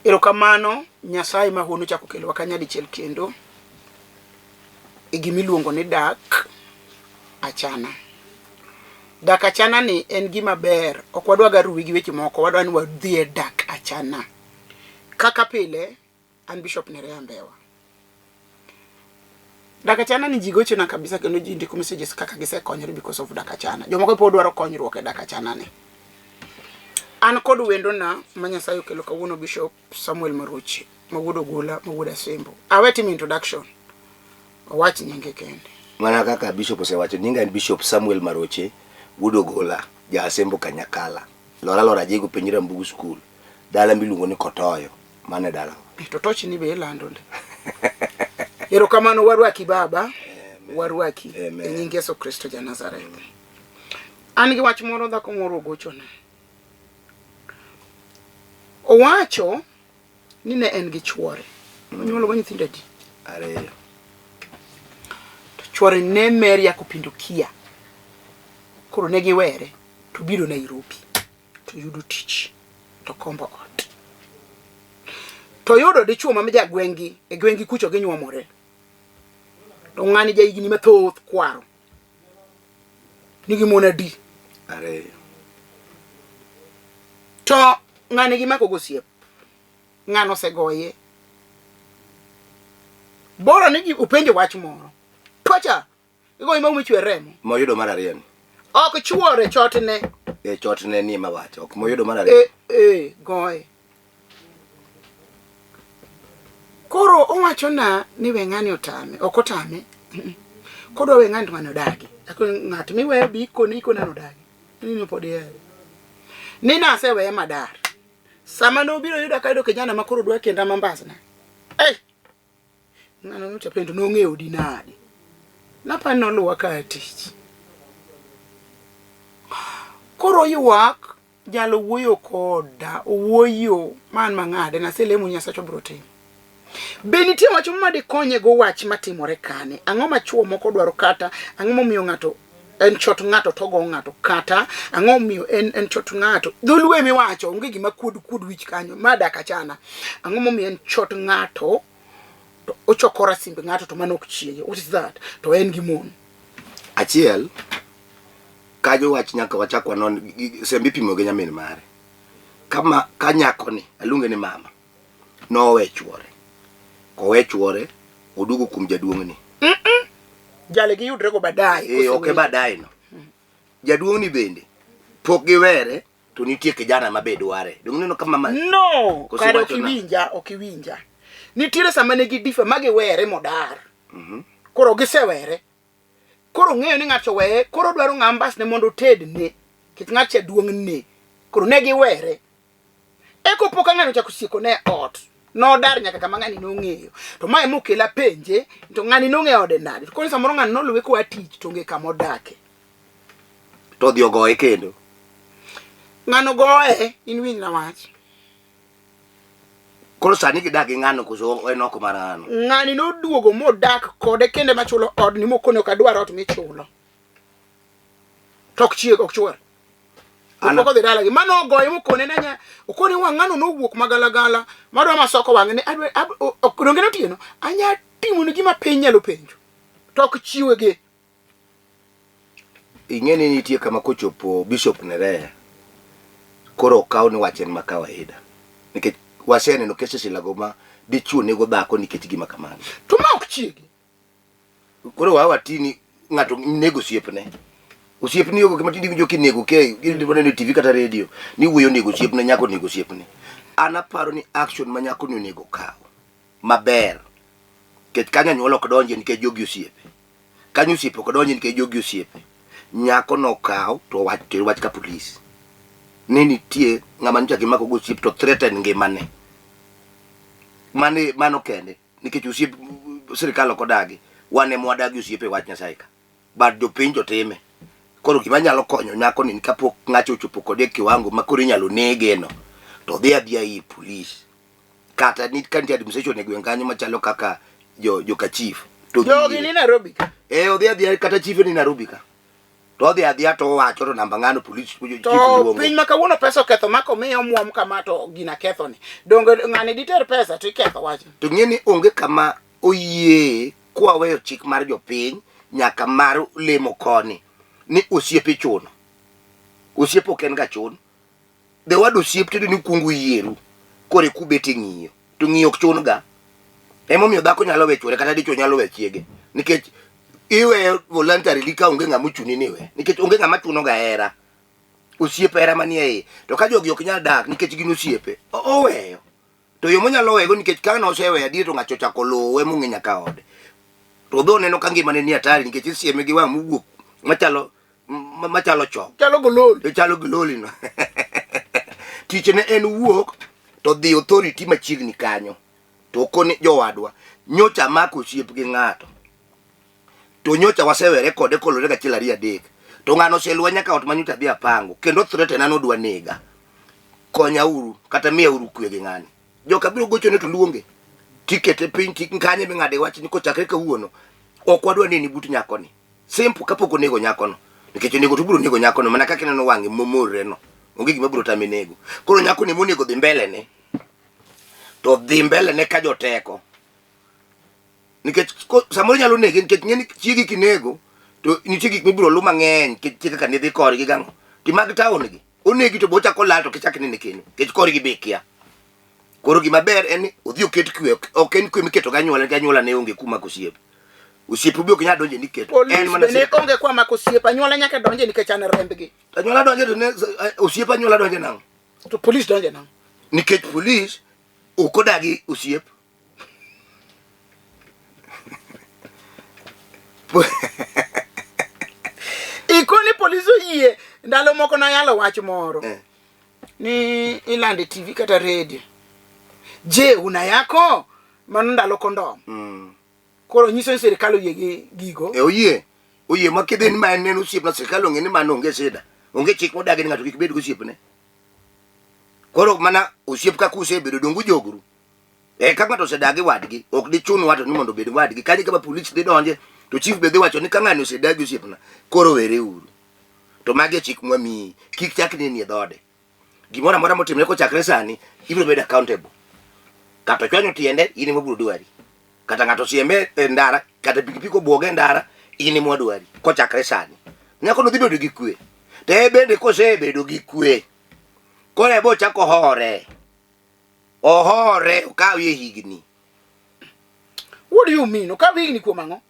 Erokamano Nyasaye ma hono chako kelowa ka nyadichiel kendo e gima iluongo ni dak achana. Dak achana ni en gima ber, ok wadwa ga ruwi gi weche moko, wadwa ni wadhi e dak achana. Kaka pile, an Bishop Nerea Mbewa. Dak achana ni ji gochona kabisa kendo ji ndiko messages kaka gisekonyore because of dak achana. Jomoko pod dwaro konyruok e dak achana ni. An kod wendona ma Nyasaye okelo kawuono Bishop Samuel Maroche, ma wuod Ogola, ma wuod Asembo. Awe timo introduction. Owach nyinge kende. Mana kaka Bishop osewacho, nyinga en Bishop Samuel Maroche, wuod Ogola, ja Asembo Kanyakala. Lora lora jego penj Rambugu School, dala miluongo ni Kotoyo. Mano e dalawa. Eh, to toch ni be ilando ndi. Erokamano warwaki baba. Warwaki e nying Yesu Kristo ja Nazareth. An gi wach moro dhako moro ogochona. Owacho ni ne en gi chuore. Onyuolo go nyithindo adi? Ariyo. To chuore ne mer yako pindo kia. Koro ne giwere to biro Nairobi. To yudo tich to kombo ot. To yudo dichuo ma jagweng'gi e gweng'gi kucho ginyuomore. To ng'ani ja higni mathoth kwaro. Nigi mon adi? Ariyo. To ng'ani gimako gosiep. Ng'ano osegoye. Bora ni openjo wach moro. Pacha Igoyi ma ume chwer remo. Moyudo mar ariyo ni. Ok chuore chotne. E chotne ni ema wacho. Ok moyudo mar ariyo. E e goye. Koro owacho na ni we ng'ani otame. Ok otame. Kodwa we ng'ani to ng'ani odagi. Ako ng'at miweyo bi ikone ikone odagi. Ni no pod ihere. Ni naseweye madar. Sama nobiro yuda kayudo kijana ma koro dwa kenda ma mbasna. Eh! Ng'ano nyocha penjo nong'eyo odi nade? Napa noluwa ka tich. Koro ywak jalo wuoyo koda, owuoyo man mang'ade naselemo Nyasacha obiro timo. Be nitie wach ma dikonye go wach matimore kani? Ang'o ma chuo moko dwaro kata ang'o momiyo ng'ato en chot ng'ato to go ng'ato kata ang'o momiyo en en chot ng'ato dholuo emiwacho onge gima kuod kuod wich kanyo ma dak achana ang'o momiyo en chot ng'ato to ochoko rasimb ng'ato to mano ok chiege what is that to en gi mon Achiel, kanyo wach nyaka wachak wanon sembe ipimo gi nyamin mare. Kama ka nyakoni aluonge ni mama nowe chuore. Kowe chuore oduogo kuom jaduong'ni. Jale giyudre go baadaye. Eh, ok baadaye no. Jaduong'ni bende pok giwere to nitie kijana ma be dware. Donge ineno ka mama No, Koso kare wacho ok na? iwinja, ok iwinja. Nitiere sama ne gidifa ma giwere modar. Koro gisewere. Koro ong'eyo ni ng'ato weye, koro odwaro ng'a mbasne mondo otedne. Nikech ng'at cha duong'ne. Koro ne giwere. Eko pok ng'ani ochako sieko ne ot. Nodar nyaka kama ng'ani nong'eyo. To mae mokela penje, to ng'ani nong'eyo ode nade? To koro samoro ng'ani noluwe koa tich to onge kama odake. To odhi ogoye kendo. Ng'ano goye, in winj na wach. Koro sani gidak gi ng'ano koso en oko mar ng'ano? Ng'ani noduogo modak kode kende machulo odni mokone ok adwar ot michulo. To ok chieg, ok chwor. Pok odhi dalagi. Mano ogoye mokone ne nya okone wang' ng'ano nowuok magalagala madwa masoko wang'e ne adwa ok donge notieno anya timo ni gima piny nyalo penjo. To ok chiwege. Ing'e ni nitie kama kochopo Bishop Nerea koro okaw ni wach en ma kawaida nikech waseneno cases ilago ma dichuo nego dhako nikech gima kamano. To ma ok chiegi. Koro wa wati ni ng'ato nego osiepne. Osiepni yogo gima tinde iwinjo kinego ke waneno e TV kata radio ni wuoyi onego osiepne nyako onego osiepne. An aparo ni action ma nyako ni onego kaw maber nikech kanyo anyuola ok donje nikech jogi osiepe. Kanyo osiepe ok donje nikech jogi osiepe. Nyako no kaw to wach ter wach ka police. Ni nitie ng'ama nyocha gimako go osiep to threaten ngimane. Mano mano kende nikech osiep sirikal ok odagi wan ema wadagi osiep e wach Nyasaye ka but jopiny to time koro gima nyalo konyo nyako ni kapok ng'acho ochopo kode e kiwango ma koro inyalo nege no to dhi adhiya ir police kata ni ka nitie administration e gweng' kanyo machalo kaka jo joka chief to Jogi ni Nairobi ka. eh odhi adhiya kata chief ni Nairobi ka. To odhi adhiya to owacho to namba ng'ano police chief To luongo. piny ma kawuono pesa oketho ma komiye omuom kama to gina kethoni. Donge ng'ani diter pesa to iketho wach. To ng'e ni onge kama oyie kwaweyo chik mar jopiny nyaka mar lemo koni ni osiep ichuno. Osiep ok en ga chun. The word osiep tedo ni kuongo yieru kore kubet e ng'iyo. To ng'iyo ok chun ga. Emomiyo dhako nyalo we chuore kata dichuo nyalo we chiege. Nikech iweyo voluntarily ka onge ng'ama ochuni ni iwe. Nikech onge ng'ama chuno ga hera. Osiep hera manie iye. To ka jogi ok nyal dak nikech gin osiepe, oweyo. To yo monyalo wego nikech ka noseweyo adier to ng'acho ochako luwe mong'e nyaka ode. To be oneno ka ngimane ni hatari nikech isieme gi wang' mowuok machalo machalo chok. Chalo gololi. To chalo gololi no. Tichne en wuok to dhi authority machiegni kanyo. To okoni jowadwa nyocha amako osiep gi ng'ato. To nyocha wasewere kode kolore gachiel ariyo adek. To ng'ano oseluwa nyaka ot ma nyocha adhi apango kendo threaten an odwa nega. Konya uru kata miya uru kwe gi ng'ani. Joka biro gochone to luonge. Tikete piny tik kanye ming'ade wach ni kochakre kawuono ok wadwa neni but nyakoni. Simple kapok onego nyakono. Nikech onego to biro nego nyakono mana kaka ineno wang'e momorre no. Onge gima biro tame nego. Koro nyakoni monego dhi mbele ne. To dhi mbele ne ka joteko. Nikech samoro nyalo nege nikech ng'eni chiegi kinego to nitie gik mibiro lu mang'eny nikech nitie kaka nidhi korgi gang'o. Ti mag town gi onegi to bochako lal to kichak nene kendo nikech korgi be kia. Koro gima ber en ni odhi oket kwe ok en kwe miketo gi anyuola nikech anyuola ne onge kumako osiep. Osiep be ok nyal donje ni keto. En mana ne onge kwa mako osiep anyuola nyaka donje nikech an rembgi. Anyuola donje to ne osiep anyuola donje nang'o? To police donje nang'o? Nikech police ok odagi osiep. Ikoni polis oyie ndalo moko nayalo wach moro eh. Ni ilande TV kata radio. Je, una yako? Mano ndalo kondom. Koro nyiso ni sirikal oyie gi gigo. E oyie. Oyie ma kidhi ni ma en en osiepna sirikal ong'e ni mano onge sida. Onge chik modagi ni ng'ato kik bed gi osiepne. Koro mana osiep kaka usebedo donge ujogru. E ka ng'ato osedagi wadgi, ok dichun wato ni mondo obed wadgi. Kanyo kama police dhi donje, to chief be dhi wacho ni ka ng'ani osedagi osiepna, koro were uru. To magi e chik mwamiyi, kik chak neni e dhode. Gimoro amora motimre kochakre sani, ibiro bedo accountable. Kata ochwanyo tiende, in ema obiro dwari. Kata ng'ato osiembe e ndara, kata pikipiki obwoge e ndara, in ema wadwari kochakre sani. Nyakono dhi bedo gi kwe. To en bende kosebedo gi kwe, koro eba ochako hore. Ohore okawie higni. What do you mean? Okaw higni kuom ang'o?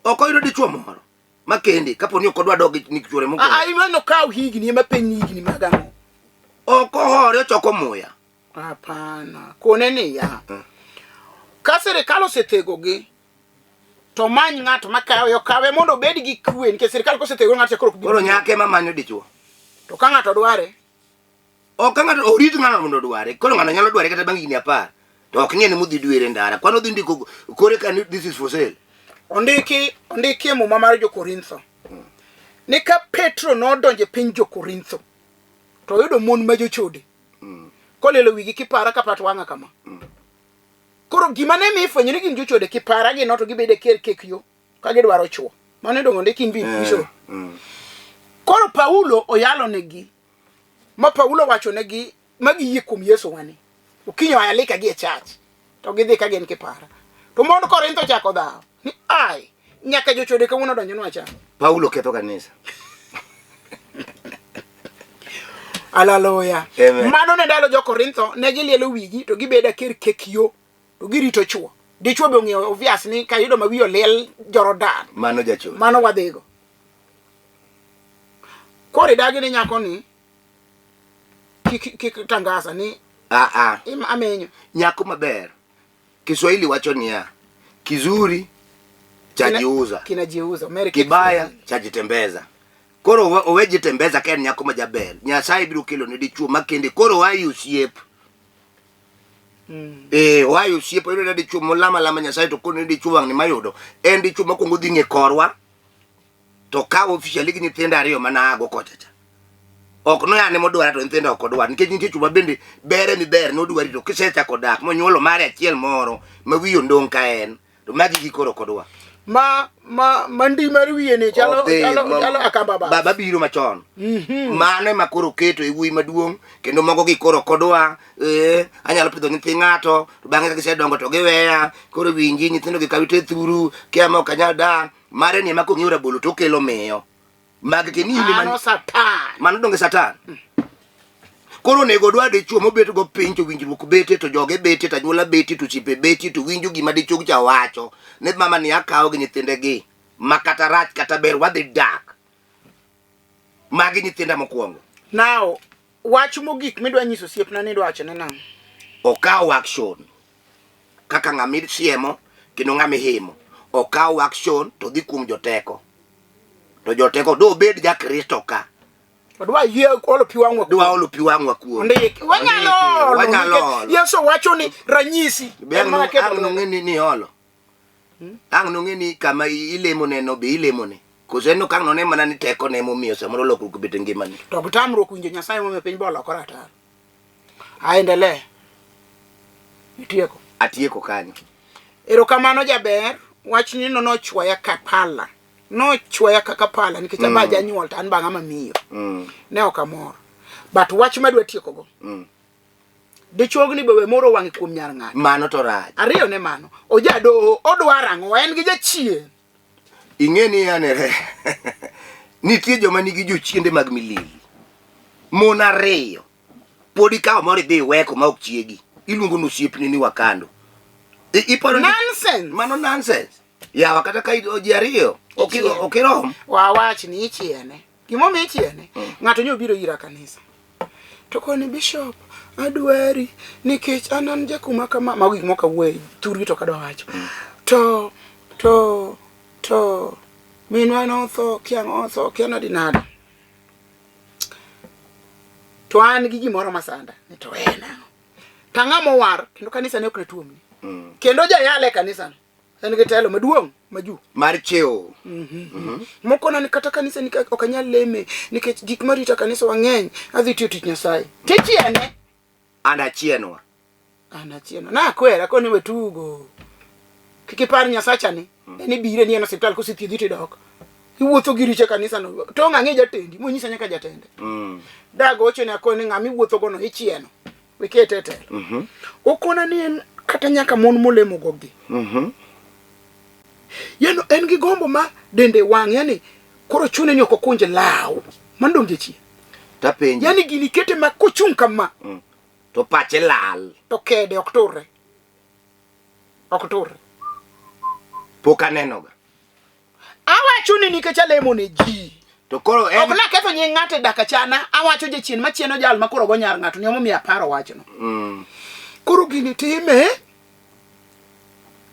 Ok oyudo dichuo moro makende kapo ni ok odwa dok gi chuore mokwongo. Ah, imano okaw higni ema penj higni mag ang'o? Ok ohore ochoko muya. Hapana. Kone niya. Ka sirikal osethegogi to many ng'at makawe okawe mondo obed gi kwe nikech sirikal kosethego ng'ato koro ok bi. Koro nyako ema manyo dichuo. To ka ng'ato dware Ok ka ng'ato orit ng'ano mondo odware. Koro ng'ano nyalo dware kata bang' higni apar. To ok ni en modhi dwere e ndara. Kwano odhi ndiko kore ka ni this is for sale. Ondiki ondiki e muma mar jo-Korintho ni ka Petro nodonjo e piny jo-Korintho to oyudo mon ma jochode kolielo wigi kipara ka pat wang'a kama. Koro gima ne mi ifwenyo ni gin jochode kipara gi no to gibedo e ker kek yo ka gidwaro chwo. Mano idongo ndiki in bi nyiso. Koro Paulo oyalo negi ma Paulo wacho negi ma giyie kuom Yesu wani. Okinyo ayalika gi e church to gidhi ka gin kipara. To mond Korintho chako dhawo ni ai nyaka jochode kawuono donjonwa cha. Paulo ketho kanisa. Haleluya. Amen. Mano ne ndalo jo Korintho ne gilielo wigi to gibedo aker kek yo to girito chwo. Dichwo be ong'eyo obvious ni kayudo ma wiye oliel Jordan. Mano jachode. Mano wadhigo. Koro idagi ni nyako ni kik kik tangaza ni Ah ah. amenyo. Nyako maber. Kiswahili wacho niya, kizuri chajiuza, Kinajiuza. Mary kibaya chajitembeza. Koro owe jitembeza ka en nyako ma jaber. Nyasaye biro kelo ne dichuo makende. Koro oayi osiep. Eh, oayi osiep oyudo ne dichuo molama lama Nyasaye to koro ne dichuo wang'ni mayudo. En dichuo mokwongo dhi ng'e korwa. To kawo officially gi nyithindo ariyo mana ago kocha cha. Ok noyane modwara to nyithindo ok odwar nikech nitie chwo ma bende bere miber nodwari to kisechako dak monyuolo mare achiel moro ma wiye ondong' ka en to magi gi koro ok odwar. Ma ma ma ndi mar wiye ni chalo Odhi, chalo ma- chalo akamba ba. Baba biro machon. Mano ema koro oketo e wuoyi maduong' kendo mogo gi koro ok odwa. Eh, anyalo pidho nyithi ng'ato to bang'e ka gisedongo to giweya. Koro winji nyithindo gi kaw iter thuru, kia ma ok anyal dak. Mare ni ema kong'iewo rabolo to okelo miyo. Mag te ni in ema Mano satan. mano donge satan koro onego odwa dichuo mobet go piny to winjruok bete to joge bete to anyuola bete to osiepe bete to winjo gima dichuo cha wacho ni mama ni akawo gi nyithinde gi ma kata rach kata ber wadhi dak magi nyithinda mokwongo Now, wach mogik midwa nyiso osiepna ni idwa wachone nang'o? okaw action kaka ng'ama isiemo kendo ng'ama ihimo okaw action to dhi kuom joteko to joteko do obed ja Kristo ka Odwa yie olo pi wang'wa. dwa olo pi wang'wa kuome Ondiki. Wanyalo olo. Wanyalo nikech olo. Yesu wacho ni ranyisi. Be En ang' mana no- keto ang' nong'e ni ni olo ang' nong'e ni kama ilemo no be ilemone koso en ok ang' none mana ni tekone emomiyo samoro lokruok obet e ngimani To gitamruok winjo Nyasaye momiyo piny bolokore ataro. Aendelee. Itieko. Atieko kanyo. Erokamano jaber, wachni no nochwaya ka pala. Nochwaya kaka pala nikech mm. aba janyuol to an ba ng'ama miyo. Mm. Ne ok amor. But wach madwa tieko go. Mm. Dichuogni be we moro wang'e kuom nyar ng'ato. Mano to rach. Ariyo ne mano. Ojadoho odwaro ang'o? En gi jachien. Ing'e ni anere. Nitie joma nigi jochiende mag milili. Mon ariyo. Pod ikawo moro idhi iweko ma ok chiegi. Iluongo ni osiepni ni wakando. Iparo ni Nonsense. Mano nonsense. Yawa kata ka ji ariyo ok irom. Wawach ni ichiene. Gimomiyo ichiene, ng'ato nyo obiro ira kanisa. To koni bishop, adwari nikech an an jakuma kama, mago gik moko awuoye thurgi to ok adwa wacho. To to to minwa notho, kia ang'o otho, kia nadi nade. To an gi gimoro masanda, ni to en ang'o? To ang'a mowar, kendo kanisa ne ok ne tuomni. Kendo jayale e kanisano. En gi telo maduong' majuu. Mar cheo. Mokona ni kata kanisa ni ok anyal leme nikech gik marita kanisa wang'eny adhi tiyo tich Nyasaye. Tichiene. An achienwa. An achienwa. Na akwera koni we tugo. Kik ipar Nyasacha ni. En ibire ni en osiptal kosethiedhi tidok. Iwuotho gi richo e kanisa no. To ng'ang'e jatendi monyisa nyaka jatende. Dagocho ne akoni ng'ama iwuotho go no ichieno. Wikete e telo. Okona ni en kata nyaka mon molemo go gi. Yani en gi gombo ma dende wang' yani koro chune ni ok okunj law. Mano dong' jachien. Tapenji. Yani gini kete ma kochung' kama. To pache lal. To kede ok turre. Ok turre. Pok anenoga. Awacho ni nikech alemo ne ji. To koro en Ok naketho nying ng'ato e dak achana, awacho jachien machieno jal ma koro go nyar ng'ato ni emomiyo aparo wachno. Koro gini time,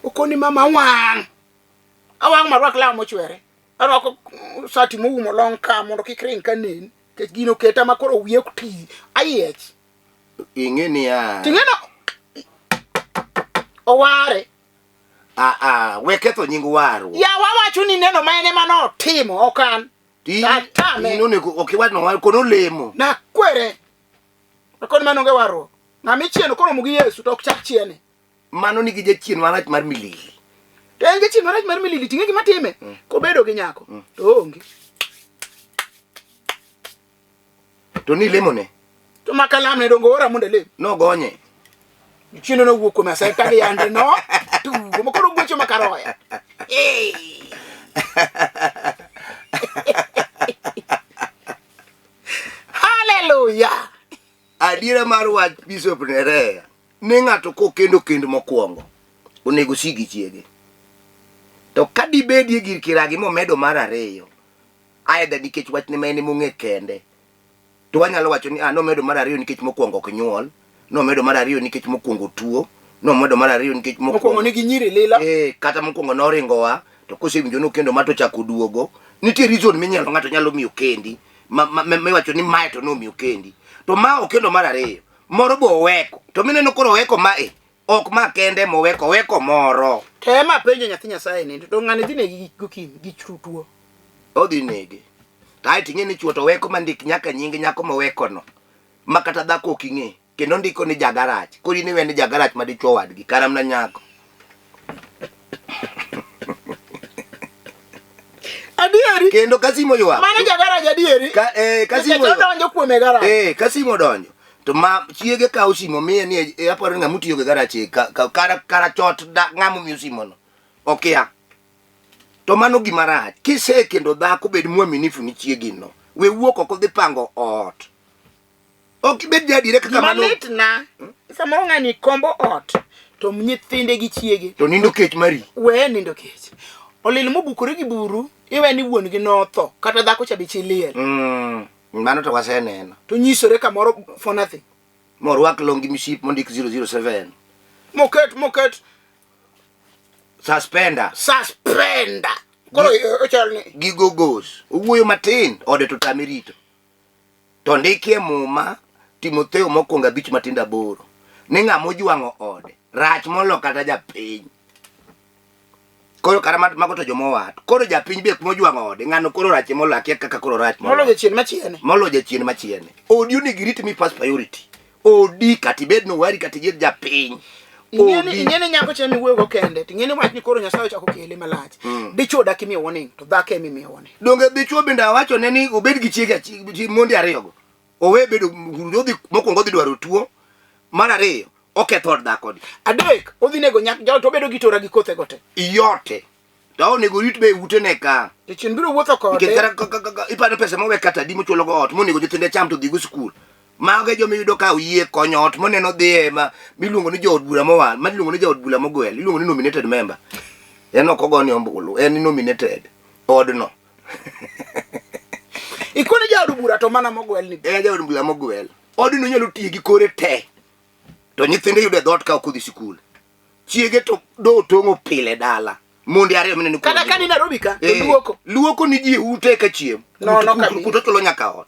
okoni mama awang'. Awang' marwak law mochwere. Arwako sati moumo long ka mondo kik ring ka nen. Nikech gino oketa ma koro wiye ok ti. Ayiech. Ing'e niya. Ting'eno oware. Ah ah, we ketho nying warruok. Yawa wacho ni neno ma en ema notimo, ok an. Atame. In onego ok iwach no war kono lemo. Nakwere. Akoni mano onge warruok. Ng'ama ichieno koromo gi Yesu to ok chak chiene. Mano nigi jachien marach mar milili. To en jachien marach mar milili ting'e gima time. Kobedo gi nyako to oonge. To ni lemone? To makalamne dongo ora mondo alem. Nogonye. Chieno nowuok kuome aseka gi yande no. Tugo mokoro gwecho makaroya. Hey. Hallelujah. Adiera mar wach Bishop Nerea ni ng'ato kokendo kend mokwongo onego si gi chiege. To ka dibedie gir kiragi momedo mar ariyo, either nikech wachne ma en emong'e kende, to wanyalo wacho ni ah, nomedo mar ariyo nikech mokwongo ok nyuol, nomedo mar ariyo nikech mokwongo tuo, nomedo mar ariyo nikech Mokwongo nigi nyiri lila. Eh, kata mokwongo noringowa to kosewinjo nokendo ma to ochako oduogo. Nitie reason minyalo ng'ato nyalo miyo kendi miwacho ni mae to nomiyo kendi. To ma okendo mar ariyo, moro be oweko. To mineno koro oweko ma e, ok ma kende moweko, oweko moro. Tem apenjo nyathi Nyasaye ni to ng'ani dhi negi gokinyi gi tuo. Odhi nege. To ae ting'e ni chuo to weko ma ndik nyaka nying nyako mowekono. Ma kata dhako ok ing'e. Kendo ndiko ni jagarach. Koro in iwe ni jagarach ma dichuo wadgi. Kara mana nyako. Adieri. Kendo ka simo ywak. Mano ja garaj adieri. Ka eh ka simo Nikech odonjo kuome garaj. Eh, ka simo odonjo. To ma chiege kawo simo miye ni e aparo ni ng'ama otiyo gi garaj e ka, ka, kara, kara chot da ng'ama omiyo simo no. Okia. To mano gima rach. Kisekendo dhako bed mwaminifu ni chiegi no. We wuok oko dhi pango ot. Ok ibed jaadiera kaka Gima mano. litna, samoro ng'ani kombo ot to nyithinde gi chiege To nindo kech mari. weye nindo kech. Olil mobukore gi buru, iwe ni wuon gi notho kata dhako cha be chi liel. Mano to waseneno. To nyisore kamoro for nothing. Morwak long gi miship mondik 007. Moket moket Suspender. Suspender. Koro ochal ni gi gogos. Owuoyo matin, ode to tame rito. To ndikie Muma Timotheo mokwongo abich matindo aboro ni ng'ama ojwang'o ode rach molo kata japiny. Koro kata mago to joma owat. Koro japiny be kuma ojwang'o ode ng'ano koro rach molo akia kaka koro rach molo jachien machiene. Molo jachien machiene. Odi onego irit mi first priority. Odi kata ibed nowari kata ibed japiny. Ing'eni ing'eni nyako cha miwuoyogo kende to ing'eni wach ni koro Nyasaye ochako kele malach. Dichuo dak imiyo warning to dhako ema imiyo warning. Donge dichuo bende awacho ne ni obed gi chiege gi monde ariyogo. Owe bedo odhi mokwongo odhi dwaro tuo. Mar ariyo oketho od dhakoni. Adek odhi nego nyak jaot to obedo gi tora gi kothe go te. Iyote. To onego orit be e utene ka. Jachien biro wuotho kode. Nikech kata iparo pesa mowe kata adi mochulo go ot monego nyithinde cham to dhigo skul. Mago e joma iyudo ka oyie konyo ot moneno dhiye ma miluongo ni jood bura mowal, ma iluongo ni jaod bura mogwel, iluongo ni nominated member. En ok ogone ombulu, en nominated odno. Ikone jaod bura to mana mogwel ni. En jaod bura mogwel. Odno nyalo tiye gi kore te. To nyithinde yudo e dhoot ka ok odhi sikul. Chiege to do tong'o pile dala. Monde ariyo mineno Kata ka ni Nairobi ka, to Eh, luoko. Luoko ni ji e ute ka chiemo. Nono Kuto- kabisa. Kuto chulo nyaka ot.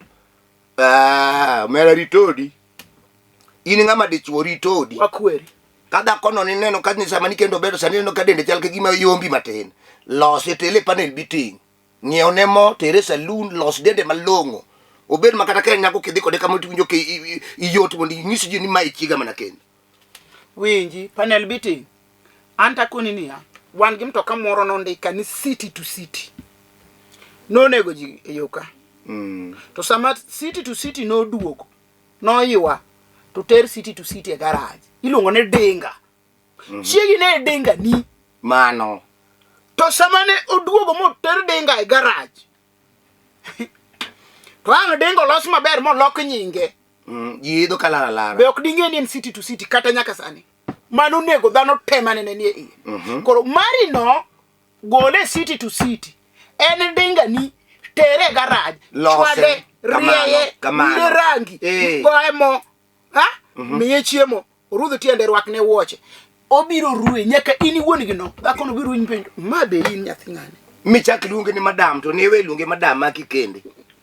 Ah, omera ritodi. In ng'ama dichuo ritodi. Wakweri. Ka dhako no nineno ka ni sama nikendo bedo sani ineno ka dende chal ka gima yombi matin. Lose tele panel beating. Ng'iew ne mo, tere saloon, los dende malong'o. Obed ma kata ka en nyako kidhi kode kama tiwinjo ka iyot mondo inyis ji ni mae chiega mana kendo. Winji, panel beating. An takoni niya, wan gi mtoka moro nondika ni city to city. Nonego ji e yo ka. To sama city to city noduogo, noywa to ter city to city e garage. Iluongo ni dinga. Chiegi ne dinga ni. Mano. To sama ne oduogo moter dinga e garage. To ang' dinga olos maber molok nyinge. Ji idho kalara lara. Be ok ding'e ni en city to city kata nyaka sani. Mano onego dhano te mane ne nie iye. Koro mari no gole city to city. En dinga ni tere e garage. Lose. Chwade, Kamano, rieye, kamano. wire rangi, Eh. goye mo. Ha? Miye chiemo, orudh tiende rwakne wuoche. Obiro ruwe nyaka in iwuon gi no. Dhako no biro winjo penjo, ma be in nyathi ng'ane? Michak luonge ni madam to ne we luonge madam ma kikende.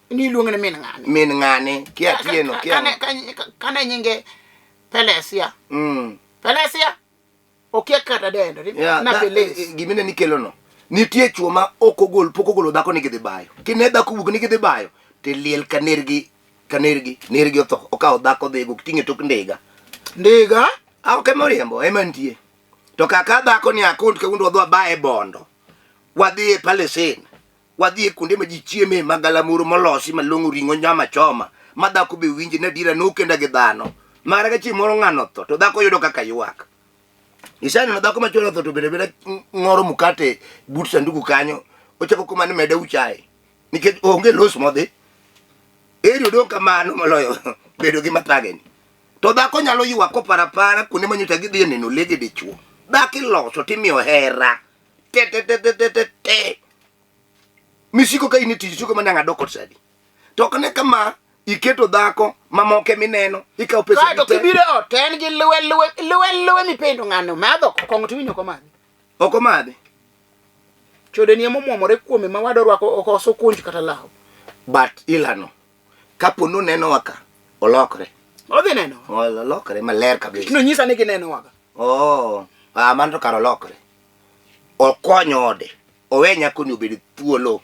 Ni iluonge ni min ng'ane. Min ng'ane kia tieno kia. Kane kane nyinge Pelesia. Pelesia. Okia kata dendo. Yeah, Na Peles. Gimine ni kelo no. Nitie chuo ma ok ogol pok ogolo dhako ni gidhi bayo. Kine dhako wuok ni gidhi bayo to liel ka nergi ka nergi nergi otho okawo dhako dhigo ting'e tok ndiga. Ndiga? Ah, ok ema oriembo ema nitie. To kaka dhako ni akund kawuono wadhi wabaye bondo. Wadhi e Palestine. Wadhi e kuonde ma ji chieme ma galamoro molosi malong'o ring'o nyama choma ma dhako be winji ni adiera nokenda gi dhano. Mara ka chieng' moro ng'ano otho to dhako yudo kaka ywak. Iseneno dhako ma chwore otho to bende bende ng'oro mukate but sanduku kanyo ochako kuma ni meda uchaye nikech onge los modhi. Eri odong' kamano moloyo bedo gi mathageni. To dhako nyalo ywak koparo apara kuonde ma nyocha gidhiye neno le gi dichuo. Dhako iloso timiyo hera te te te te te te te. Misiko ka in e tich isiko mana ng'ado kod sadi. To ok ne kama iketo dhako mamoke mineno ikawo pesa Kaeto te. kibiro e ot to en gi luwe luwe luwe luwe mipendo ng'ano madho kong'o to iwinjo komadhi. Ok omadhi. Chode ni ema omwomore kuome ma wado rwako ok osukunj kata law. But ilano kapo nonenowa ka olokre. Odhi neno. Olokre maler kabisa. Nonyisa ni ginenowaga. Oh, ah, mano to kar olokre. Okony ode. Owe nyakoni obed thuolo.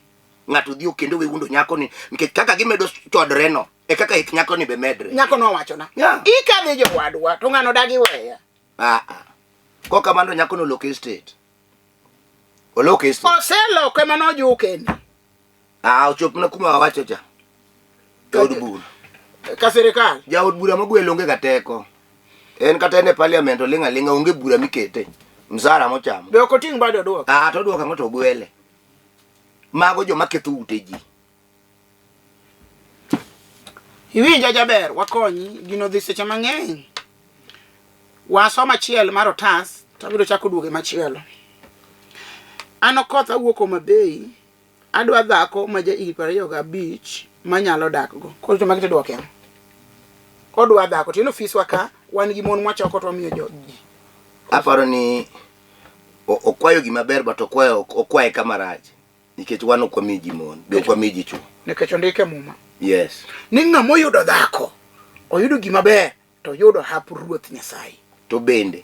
Ng'ato dhi okendo we wuondo nyakoni nikech kaka gimedo chodore no e kaka hik nyakoni be medre. Nyako nowachona. Yeah. Ikadhi jowadwa to ng'ano dagi weya. Ah, ah. Kok kamano to nyakono olok estate. Olok estate. Oseloko ema nojukeni. Ah, ochopna kuma wawacho cha. E od bura. Ka sirikal. Jaod bura mogwel onge ga teko. En kata en e parliament oling' aling'a onge bura mikete. Msara mochamo. Be ok oting' bade oduok? Ah, to oduok ang'o to ogwele. Mago joma ketho ute ji. Iwinja jaber, wakonyi, gino dhi seche mang'eny. Wasom achiel mar otas, to abiro chako duoge machielo. An Okoth awuok Homa Bay, adwa dhako ma ja higni 25 manyalo dak go. Koro to magi to idwoke ang'o? Odwa dhako, to in ofiswa ka, wan gi mon mwachoko to wamiyo jo ji. Aparo ni okwayo gima ber but okwayo okwaye kama rach. Nikech wan ok wami ji mon, be ok wami ji chwo. Nikech ondike e Muma. Yes. Ni ng'ama oyudo dhako, oyudo gima ber, to oyudo hap Ruoth Nyasaye. To bende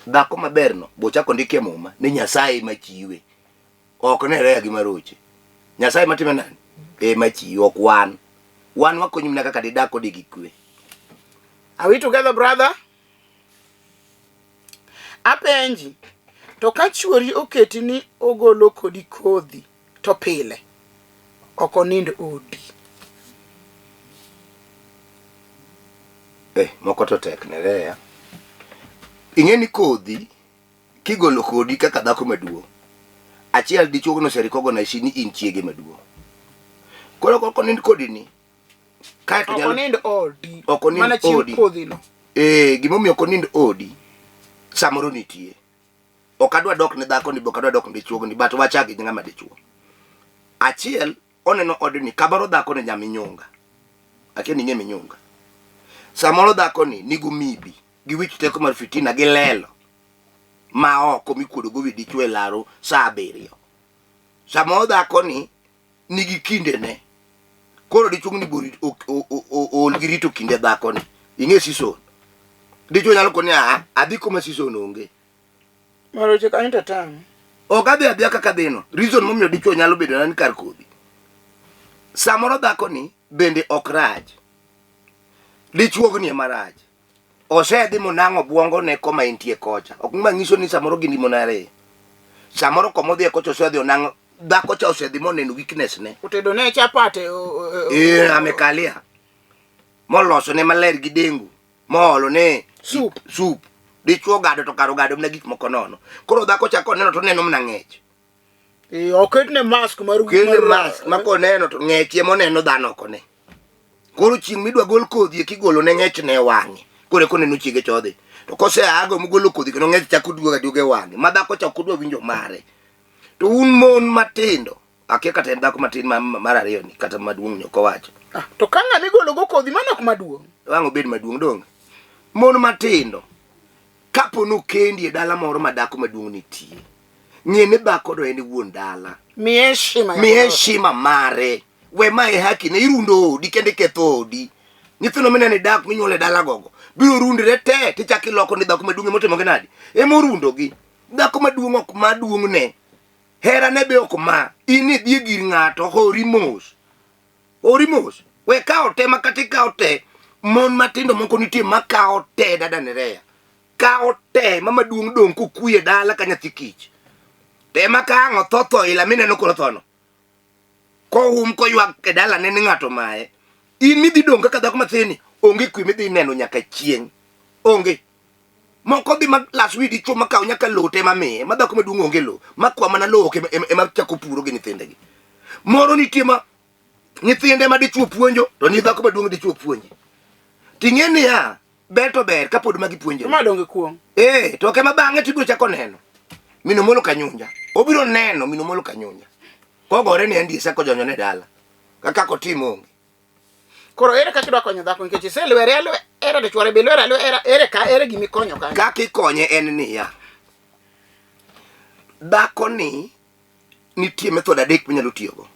dhako maberno bochako ndike e Muma ni Nyasaye ema chiwe. Ok ne reya gi maroche. Nyasaye matime nani? Ema chiwe, ok wan. Wan wakonyi mana kaka didak kode gi kwe. Are we together brother? Apenji, to ka chuori oketi ni ogolo kodi kodhi to pile ok onind odi. Eh, moko to tek ne reya. Ing'e ni kodhi kigolo kodi kaka dhako maduong'. Achiel dichuo no oserecognize ni in chiege maduong'. Koro kok onind kodi ni kae to Ok nyalo onind odi. Ok onind Mana chiw odi. kodhi no. Eh, gimomiyo ok onind odi samoro nitie. Ok adwa dok ne dhako ni, ok adwa dok ne dichuo ni, but wachak gi ng'ama dichuo. Achiel, oneno odni, kamoro dhako ni nyaminyunga. Akia ni ing'e minyunga. Samoro dhako ni nigi mibi, gi wich teko mar fitina, gi lelo ma oko mikuodo go wi dichuo e laro saa 7. Samoro dhako ni nigi kindene. Koro dichuo ni bori ool gi rito kinde dhakoni. Ing'e season. Dichuo nyalo koni a adhi kuma season onge. Maroche kanyo to tang'. Ok adhi adhiya kaka dhino. Reason momiyo dichuo nyalo bedo na ni kar kodhi. Samoro dhakoni bende ok rach. Dichuogni ema rach. Osedhi monang'o obwongone koma entie kocha. Ok ma nyiso ni samoro gin gi mon ariyo. Samoro koma odhiye kocha osedhi onang'o dhako cha osedhi moneno weakness ne. Otedo ne chapat e, Eh, amekalia. Moloso ne maler gi dengu. Moolo ne Soup. Soup. Dichuo gado to kar ogado mana gik moko nono. Koro dhako cha koneno to oneno mana ng'ech. Eh, oketne mask mar Oketne mask ma koneno to ng'ech ema oneno dhano ok one. Koro chieng' midwa gol kodhi eki igolo ne ng'ech ne wang'e. Koro eka oneno chiege chodhi. To koseago mogolo kodhi kendo ng'ech chako duogo aduoga e wang'e. Ma dhako cha ok odwa winjo mare. To un mon matindo, akia kata en dhako matin mar ariyo ni kata maduong' ni ok owacho. Ah, to ka ng'ama igolo go kodhi mano ok maduong'. Wang' obed maduong' donge? Mon matindo, kapo nokendi e dala moro ma dhako maduong' nitie, ng'e ni dhako no en wuon dala. Miye heshima. Miye heshima mare. We ma e haki ne irundo odi kendo iketho odi. Nyithindo mineno e dak minyuolo e dala gogo biro rundre te tichako iloko ni dhako maduong' emotimo gi nadi? Emorundogi. Dhako maduong' ok ma duong'ne. Herane be ok ma. In idhi e gir ng'ato hori mos. Hori mos. We kawo te ma kata ikawo te. Mon matindo moko nitie ma kawo te dada Nerea. Kawo te ma maduong' dong' kokuye dala ka nyathi kich. Te ma ka ang' otho tho ila mineno koro thono. Kohum koywak e dalane ni ng'ato maye. In midhi dong' kaka dhako mathini onge kwe midhi neno nyaka chieng'. Onge. Moko dhi ma last week dichuo makaw nyaka lowo te mamiye ma dhako maduong' onge lowo makwa mana lowo ok ema chako puro gi nyithindegi. Moro nitie ma nyithinde ma dichuo puonjo to ni dhako maduong' dichuo puonji. Ting'e niya ber to ber kapod magi puonjore. Ma donge kuong'. Eh, to ok ema bang'e tibiro chako neno. Min Omolo Kanyunja. Obiro neno min Omolo Kanyunja. Kogore ni Andy Sako jonyo ne dala. Kaka kotim onge. Koro ere kaka idwa konyo dhako nikech iselwere alwera to chwore be lwere alwera ere ka ere gima ikonyo kanyo. Kaka ikonye en niya. Dhako ni nitie method adek minyalo tiyogo.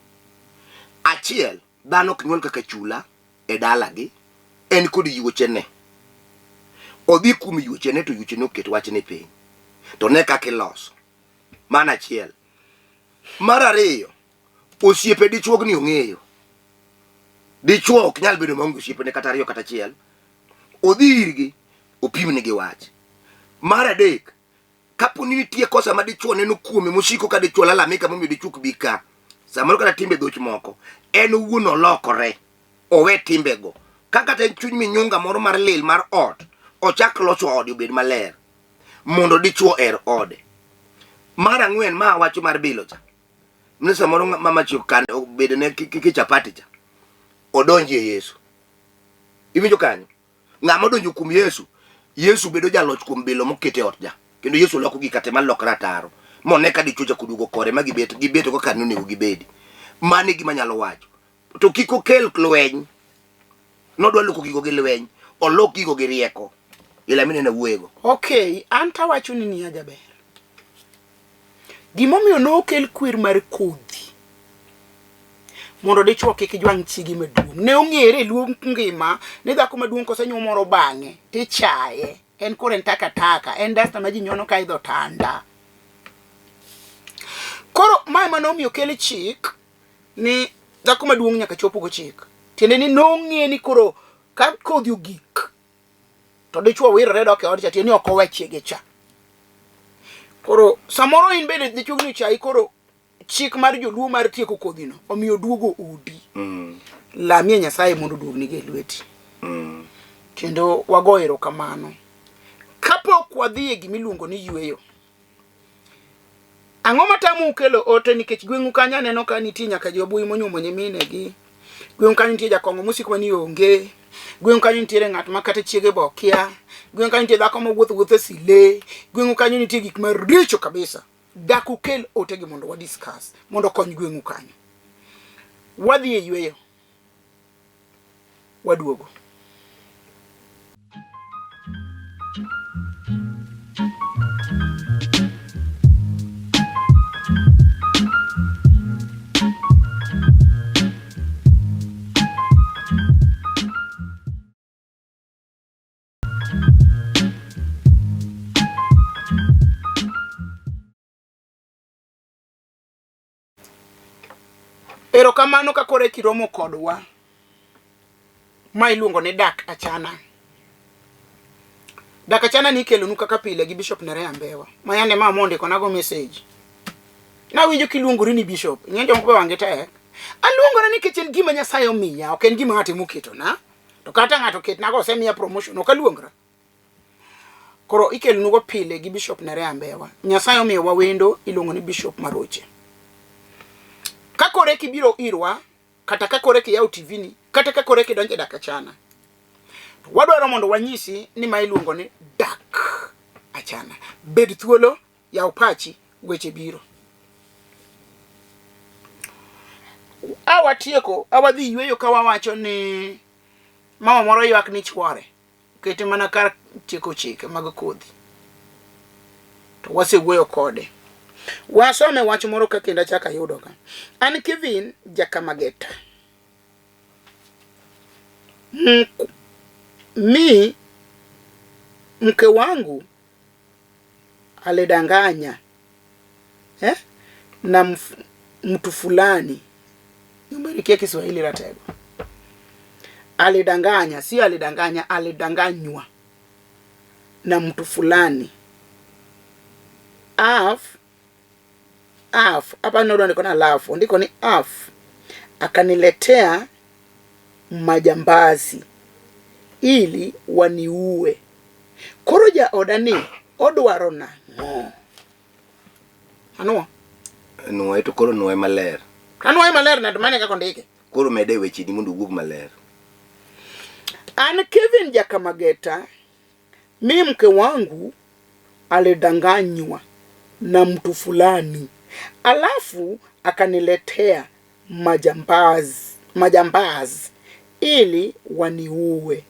Achiel, dhano ok nyuol kaka chula e dalagi, en kod yuochene. Odhi kuom yuochene to yuochene oket wachne piny. To ne kaka iloso. Mano achiel. Mar ariyo, osiepe dichuogni ong'eyo. Dichuo ok nyal bedo maonge osiepene kata ariyo kata achiel. Odhi irgi, opimnegi wach. Mar adek, kapo ni nitie kosa ma dichuo neno kuome mosiko ka dichuo lalamika momiyo dichuo ok bi ka. Samoro kata timbe dhoch moko, en owuon olokore, owe timbego. Ka kata en chuny minyunga moro mar lil mar ot, ochak loso ode obed maler mondo dichuo er ode. Mar ang'wen ma awacho mar bilo cha. Ni samoro mama chio kan obedo ne ki chapati cha. Odonji e Yesu. Iwinjo kanyo? Ng'ama odonjo kuom Yesu, Yesu bedo jaloch kuom bilo mokete e ot ja. Kendo Yesu loko gik kate malokre ataro. Mone ka dichuo cha koduogo kore ma gibet gibet kaka nonego gibedi. Mano e gima anyalo wacho. To kik okel lweny. Nodwa loko gigo gi lweny. Olok gigo gi rieko. Ila mineno awuoyego. Okay, an to awacho ni niya jaber. Gimomiyo nokel kwer mar kodhi mondo dichwo kik jwang' chiege maduong'. Ne ong'ere e luo ngima ni dhako maduong' kosenyuom moro bang'e tichaye. En koro en takataka, en dasta ma ji nyono ka idho tanda. Koro mae ema nomiyo okel chik ni dhako maduong' nyaka chop go chik. Tiende ni nong'e ni koro ka kodhi ogik to dichwo wirore dok e od cha tiende ni ok owe chiege cha. Koro samoro in bende dichwo ni ochayi koro chik mar joluo mar tieko kodhino omiyo oduogo odi. Lamie Nyasaye mondo oduognigi e lweti. Kendo wago erokamano. Kapok wadhi e gima iluongo ni yueyo, Ang'o matamou kelo ote nikech gweng'u kanyo aneno ka nitie nyaka jobui monyuomo nyiminegi. Gweng'u kanyo nitie jakong'o mosiko mani onge. Gweng'u kanyo nitiere ng'at ma kata chiege be okia. Gweng'u kanyo nitie dhako mowuotho wuotho sile. Gweng'u kanyo nitie gik maricho kabisa. Dak ukel otegi mondo wa discuss mondo okony gweng'u kanyo. Wadhi e yueyo. Waduogo. Erokamano ka koro kiromo kodwa. Ma iluongo ni dak achana. Dak achana ni ikelonu kaka pile gi Bishop Nerea Mbewa. Ma yande ma mondiko nago message. Nawinjo kiluongori ni Bishop. Ing'e jomoko be wang'gi tek. Aluongora nikech en gima Nyasaye omiya, ok en gima ng'ato emoketona. To kata ng'ato oketnago osemiya promotion, ok aluongra. Koro ikelonugo pile gi Bishop Nerea Mbewa. Nyasaye omiyowa wendo iluongo ni Bishop Maroche. Ka kore kibiro irwa, kata ka kore kiyawo TV ni, kata ka kore kidonjo e dak achana. Wadwaro mondo wanyisi ni ma iluongo ni dak achana. Bed thuolo, yaw pachi, weche biro. A watieko, a wadhi yueyo ka wawacho ni mama moro ywak ni chwore. Kete mana kar tieko chike mag kodhi. To wasewuoyo kode. Wasome wach moro ka kendo achako ayudo ka. An Kevin Jakamageta. Mi mke wangu alidanganya eh, na mtu fulani. Nyumbarikia Kiswahili ratego. Alidanganya, sio alidanganya, alidanganywa na mtu fulani. Af af hapa ndio ndiko na lafu ndiko ni af akaniletea majambazi ili waniue. Koro jaoda ni odwaro nang'o? Anuo? Nuoye to koro nuoye maler. Anuoye maler nade mane kaka ondike? Koro mede wecheni mondo owuog maler. An Kevin Jakamageta, mi mke wangu alidanganywa na mtu fulani, alafu akaniletea majambazi, majambazi ili waniue.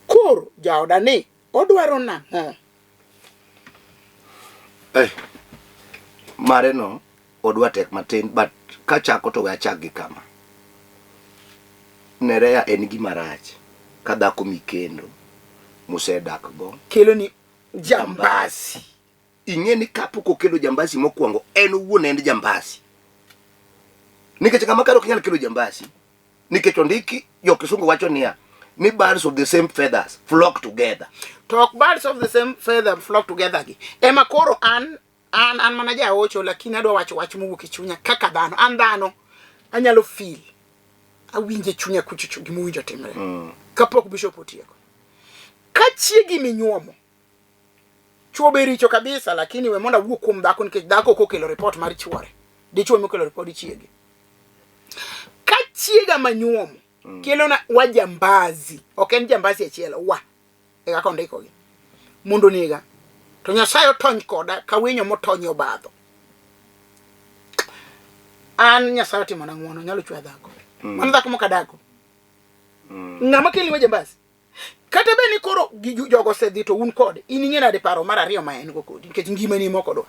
Koro jaoda ni odwaro nang'o? Eh, mare no odwa tek matin but kachako to we achak gi kama. Nerea en gima rach ka dhako mikendo musedak go Kelo ni jambasi. Ing'e ni kapok okelo jambasi mokwongo en owuon en jambasi. Nikech ng'ama kare ok nyal kelo jambasi. Nikech ondiki jo kisungu wacho niya ni birds of the same feathers flock together. To ok birds of the same feather flock together gi. Ema koro an an an mana jaocho lakini adwa wacho wach mowuok e chunya kaka dhano. An dhano. Anyalo feel. Awinje chunya kuchocho gima owinjo timre. Kapok bishop otieko. Ka chiegi minyuomo chwo be richo kabisa lakini we mondo awuo kuom dhako nikech dhako ok okelo report mar chwore. Dichwo ema okelo report chiege. Ka chiega manyuomo kelona wajambazi, ok en jambazi achiel, wa e kaka ondikogi mondo onega to Nyasaye otony koda ka winyo motony e obadho. An Nyasaye otimona ng'wono, nyalo chweya dhako. Mano dhako mokadako. Ng'ama kelni wajambazi? Kata bed ni koro jogo osedhi to un kode, in ing'e nade paro mar ariyo ma en go kodi nikech ngimani ema ok odwar.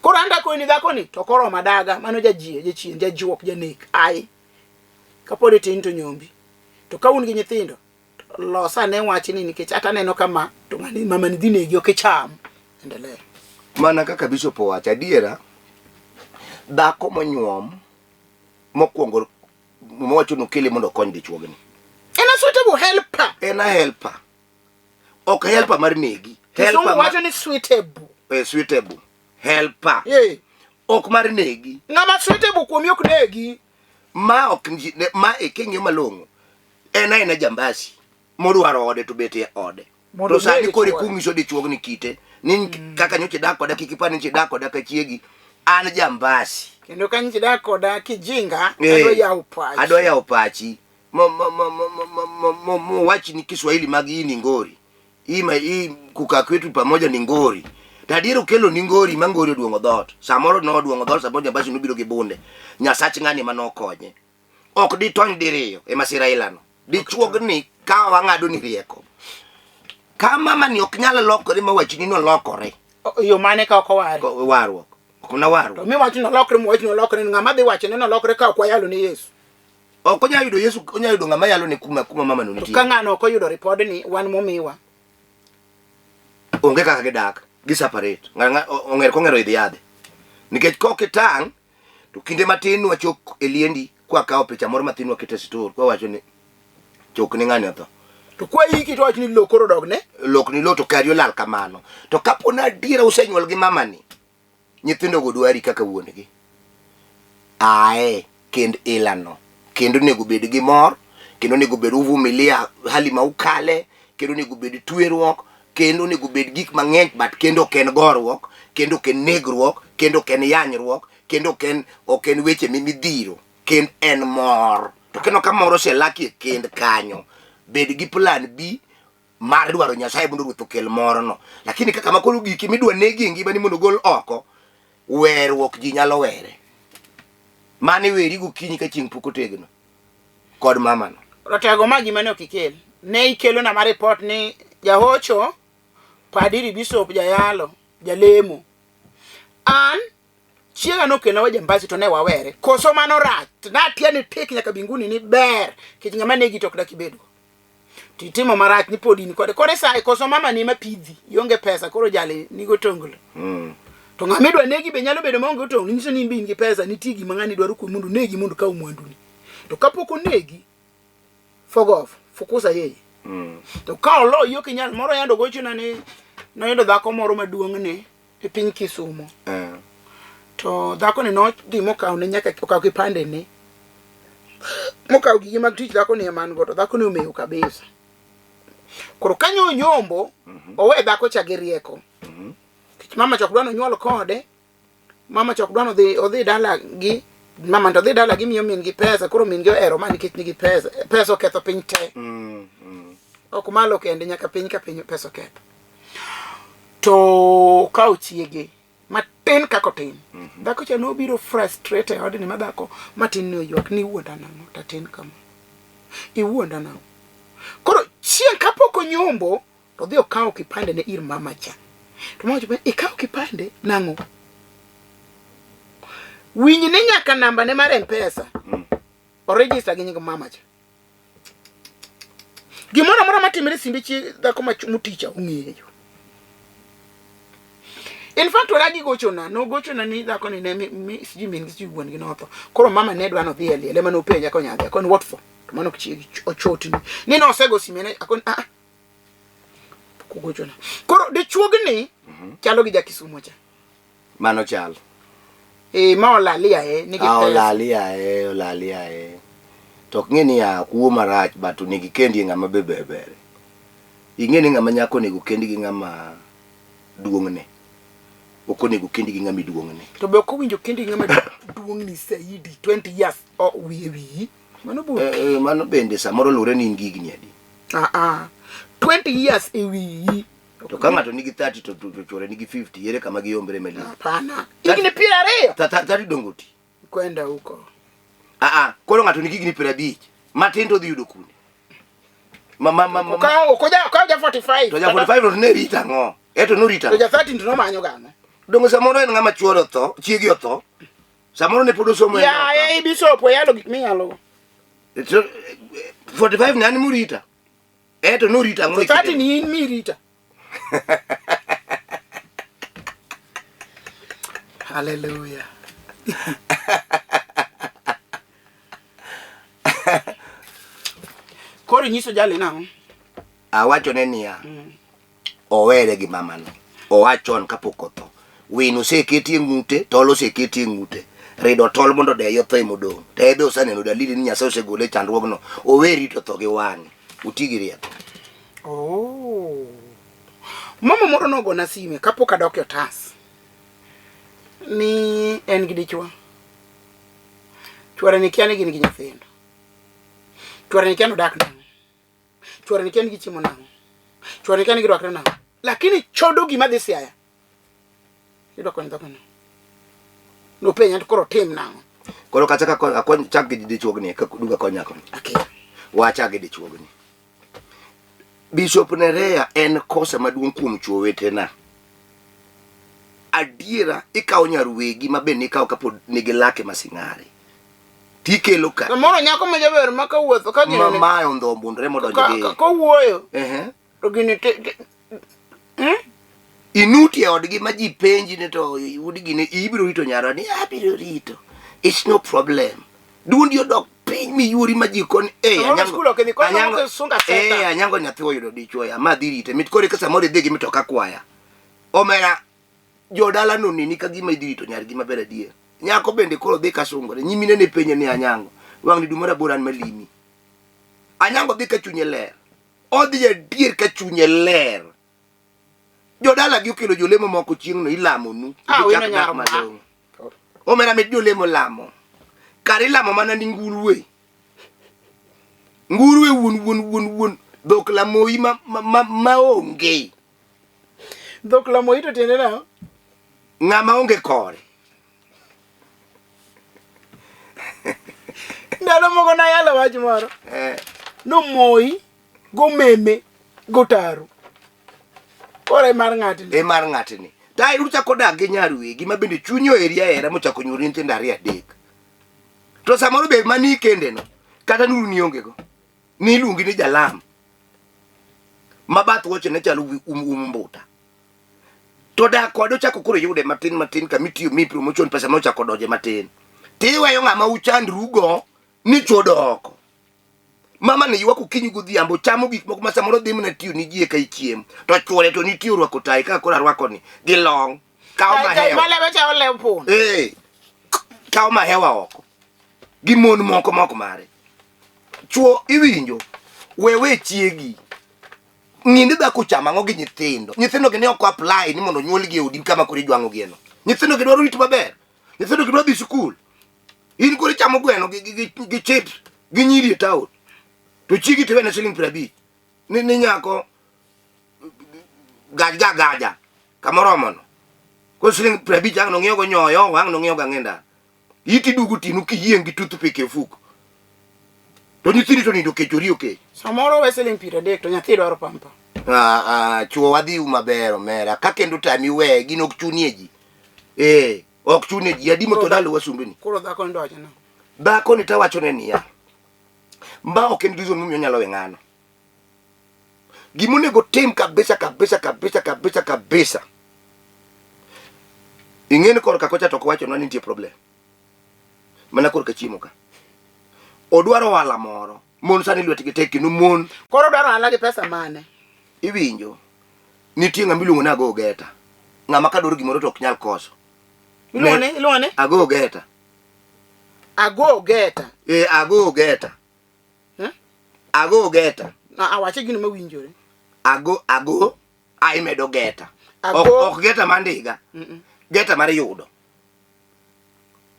Koro an dakoni ni dhakoni to koro madaga mano jajie, jachien, jajuok, janek, ai. Kapod itin to nyombi. To ka un gi nyithindo, to los ane wachni nikech ata aneno kama to ng'ani mamani dhi negi ok icham. Endelea. Mana kaka bishop owacho adiera, dhako monyuom mokwongo Muma wacho ni okele mondo okony dichuogni. En a suitable helper. En a helper. Ok helper mar negi. Helper ma... wacho ni suitable. Eh, suitable. Helper. Yeah. Ok mar negi. Ng'ama suitable kuomi ok negi. Ma ok ma e king'iyo malong'o. En aena jambasi. Modwaro ode to bet e ode. To sani koro ikungiso dichuogni kite ni kaka nyocha idak koda kik ipar ni nyocha idak koda ka chiegi an jambasi. Kendo ka nyocha idak koda kijinga eh, adwa yawo pachi. Adwa yawo pachi. Mo wachni Kiswahili mag hii ni ngori. Hii ma hii kukaa kwetu pamoja ni ngori. To adier okelo ni ngori ma ngori oduong'o dhoot. Samoro noduong'o dhoot samoro jambasi nobiro gi bunde. Nyasach ng'ani ema nokonye. Ok ditony diriyo e masira ilano. Dichuogni ka wang'ado ni rieko. Ka mama ni ok nyal lokore ma wachni nolokore. Yo mane ka ok oware? Warruok. Ok na warruok. To mi wach nolokre mi wach nolokre ng'ama dhi wacho ne nolokre ka ok wayalo ne Yesu. Ok onyal yudo Yesu, onyal yudo ng'ama yalo ne kuma kuma mama no nitie. To ka ng'ano ok oyudo ripodni wan momiwa. Onge kaka gidak, gi separate. Ng'ato ong'er kong'ero idhi yadhe. Nikech kok itang' To kinde matin nwachok e liendi kwakawo picha moro mathin waketo e sitor kwawacho ni chok ni ng'ani otho. To kwa iki to wach ni lo koro dog ne. Lok ni lo to kari olal kamano. To kapo ni adiera usenyuol gi mamani, nyithindo go dwari kaka wuon-gi. Ae kend ilano. Kendo onego bed gi mor, kendo onego bed uvumilia hali ma ukale, kendo onego bed tweruok, kendo onego bed gik mang'eny but kendo ok en goruok, kendo ok en negruok, kendo ok en yanyruok, kendo ok en ok en weche midhiro, kend en mor. To kendo ka mor oselaki e kend kanyo, bed gi plan B mar dwaro Nyasaye mondo Ruoth okel morno. Lakini kaka ma koro giki midwa negi e ngimani mondo ogol oko, weruok ji nyalo were. Mano iweri gokinyi ka chieng' pok otegno kod mamano. Ratego ma gima ne ok ikel. Ne ikelona ma report ni jahocho, padiri, bishop, jayalo, jalemo. An chiega nokelna wajambazi to ne wawere. Koso mano rach. Natia ni tik nyaka binguni ni ber. Kech ng'ama negi to ok dak ibedgo. To itimo marach ni pod in kode. Kore sae koso mama ni ema pidhi. Ionge pesa koro jali nigo tonglo. To ng'ama idwa negi be nyalo bedo maonge otonglo. Nyiso ni in be in gi pesa nitie gima ng'ani dwaro kuomi mondo onegi mondo okaw mwanduni. To kapok onegi, fog off, fukuza yeye. To ka oloyi ok inyal moro yando gochona ni noyudo dhako moro maduong' ne e piny Kisumo. To dhakoni nodhi mokawo ne nyaka okawo kipande ne. Mokawo gige mag tich dhakoni ema an go to dhakoni omewo kabisa. Koro kanyo onyombo, owe dhako cha gi rieko. Nikech mama cha ok dwa nonyuol kode, mama cha ok dwa nodhi odhi dala gi mama to dhi dala gi miyo min gi pesa koro min gi ohero ma nikech nigi pesa. Pesa oketho piny te. Ok malo kende nyaka piny ka piny pesa oketho. To okawo chiege matin kaka otin. Dhako cha nobiro frustrate e odni ma dhako matin ni oywak ni iwuonda nang'o to atin kama. Iwuonda nang'o. Koro chieng' kapok onyombo to odhi okawo kipande ne ir mama cha. To mama wacho ikawo kipande nang'o? Winj ni nyaka namba ne mar M-Pesa. Oregister gi nying mama cha. Gimoro amora matimore e simbe chi dhako moticha ong'eyo. In fact, Oragi gochona, nogochona ni dhako ni ne mi sijui min gi sijui wuon gi notho. Koro mama ne dwa nodhi e liel, ema nopenja konya dhi. Akoni what for? To mano ok chiegi ochotni. Ni nosego sime ne akoni ah. Pok ogochona. Koro dichuogni chalo gi ja Kisumo cha. Mano chal. Eh, ma olalia e nigi Ah, pesa. olali ae, olali ae. To ok ng'e ni ya kuo marach but onego ikendie ng'ama be ber ber. Ing'e ni ng'ama nyako onego kendi gi ng'ama duong'ne. Ok onego kendi gi ng'ama iduong'ne. To be ok owinjo kendi gi ng'ama duong'ni saidi 20 years o wiye wiyi. Mano bur. Eh, eh, mano bende samoro luwre ni in gi higni adi. Ah ah. 20 years e wiyi. To ka ng'ato nigi 30 to to chuore nigi 50, ere kama giyombre malich? Hapana. Higni 20. 30 dongo ti. Kwenda huko. Ah ah, koro ng'ato nigi higni 50, matin to odhi yudo kunde. Ma ma ma ma. Okawo koja okawo ja 45. To ja 45 to ne rito ang'o? Eto norito To ang'o? ja 30 to nomanyo gang'o? Dongo samoro en ng'ama chuore otho, chiegi otho. Samoro ne pod osomo en Ya, loka. e bishop oyalo gik miyalo. To, 45 ne an morita. Eto norito ang'o? To 30 ni in mirita. Hallelujah. Koro inyiso jali nang'o? Awachone niya, owere gi mamano. Oa chon kapok otho. Wino oseketi e ng'ute, tol oseketi e ng'ute. Rido tol mondo deye otho emodong'. To en be oseneno dalili ni Nyasaye osegole e chandruogno. Owe rito tho gi wang'e. Uti gi rieko. Oh. Mama moro nogona sime kapok adok e otas. Ni en gi dichwo. Chwore ni kia ni gin gi nyithindo. Chwore ni kia ni odak nang'o. Chwore ni kia ni gichiemo nang'o. Chwore ni kia ni girwakre nang'o. Lakini chodo gima dhi Siaya. Idwa konyo dhako no. Nopenja to koro tim nang'o. Koro kacha ka akony chak gi dichuogni ka duga konya koni. Akia. Wacha gi dichuogni. Bishop Nerea en kosa maduong' kuom chwo wetena. Adiera ikawo nyar wegi ma be nikawo kapod nigi lake masing'are. Tikelo ka. Samoro nyako ma jaber ma kawuotho ka Ma gini mae ondho mbundre modonjo ka gi. ka- kowuoyo Ehe. to gini te, te, hmm? Inuti e odgi ma ji penji ni to udi gini ibiro rito nyarwa ni abiro rito. It's no problem. Duondi odok piny miyuori ma ji koni eh Samoro Anyango- skul ok idhi, koro Anyango- samoro sunga seta. eh Anyango nyathi oyudo dichuo ya ma dhi rite. Mit koro ka samoro idhi gi mitoka kwaya. Omera jodala no neni ka gima idhi rito nyargi maber adier. Nyako bende koro dhi kasungore. Nyimine ne penje ni Anyango. Wang' ni dwe mar aboro an malimi. Anyango dhi ka chunye ler. Odhi adier ka chunye ler. Jodala gi okelo jolemo moko chieng'no ilamonu. Ah, Gichak wino dak nyar ma. malong'o. Omera mit jolemo lamo. Kar ilamo mana ni ngurue. Ngurue wuon wuon wuon wuon. Dhok lamoyi ma, ma, ma, ma onge. Dhok lamoyi to tiende nang'o? Ng'ama onge kore. Ndalo moko nayalo wach moro. Eh. Nomoyi gomeme gotaro. Koro e mar ng'atni. E mar ng'atni. To ae uchako dak gi nyar wegi ma bende chunyi oheri ahera mochako nyuoli nyithindo ariyo adek. To samoro be mani ikendeno kata nuru nionge go. Niluongi ni jalam. Ma bath wuoche ne chalo um, um mbuta. To dak kode ochako koro yude matin matin kama itiyo mi promotion pesa nochako donje matin. Tiweyo ng'ama uchandrugo ni chodo oko. Mama ni ywak okinyi godhiambo chamo gik moko ma samoro dhi mana tiyo ni ji eka ichiem. To chuore to nitie orwako tai kaka koro arwako ni gi long. Kawo mahewa. Malewe cha olew pun. Eh. Kawo mahewa oko. Gi mon moko mok mare. Chuo iwinjo. We we chiegi. Ng'i ni dhako chamo ang'o gi nyithindo. Nyithindo gi ne ok apply ni mondo onyuolgi e odi kama koro ijwang'o gi eno. Nyithindo gi dwaro rit maber. Nyithindo gi dwaro dhi sikul. In koro ichamo gweno gi, gi, gi, gi chips gi nyiri e town. To chiegi to iwene siling 50. Ni, ni nyako gaj ga gaja kamoro omono. Koro siling 50 ang' nong'iewo go nyoyo, ang' nong'iewo go ang'enda. Iti dugu tinu kiyieng' gi toothpick e ofuko. To nyithindi to nindo kech oriyo kech. Samoro we siling 30 to nyathi dwaro pampa. Ah, ah, chuo wadhi maber omera. Ka kendo tami we gin ok chunie ji. Eh, ok chunie ji. Adi motho dalo wasumbini. Koro dhako ni dwacho nang'o? Dhako ni tawachone niya. Ma ok en reason momiyo onyalo we ng'ano. Gimonego tim kabisa kabisa kabisa kabisa kabisa. Ing'e ni korka kocha to ok wachonwa ni nitie problem. Mana korka chiemo ka. Odwaro ohala moro. Mon sani lwetgi tek kendo mon Koro odwaro ohala gi pesa mane? iwinjo. Nitie ng'ama iluongo ni ago geta. Ng'ama ka dwaro gimoro to ok nyal koso. Iluongo ni iluongo ni Ago geta. Ago geta. Eh, ago geta. Eh? Ago geta. Na awache gino mawinjore. Ago ago a imedo geta. Ago. Ok, ok geta mar ndiga. Mm -mm. Geta mar yudo.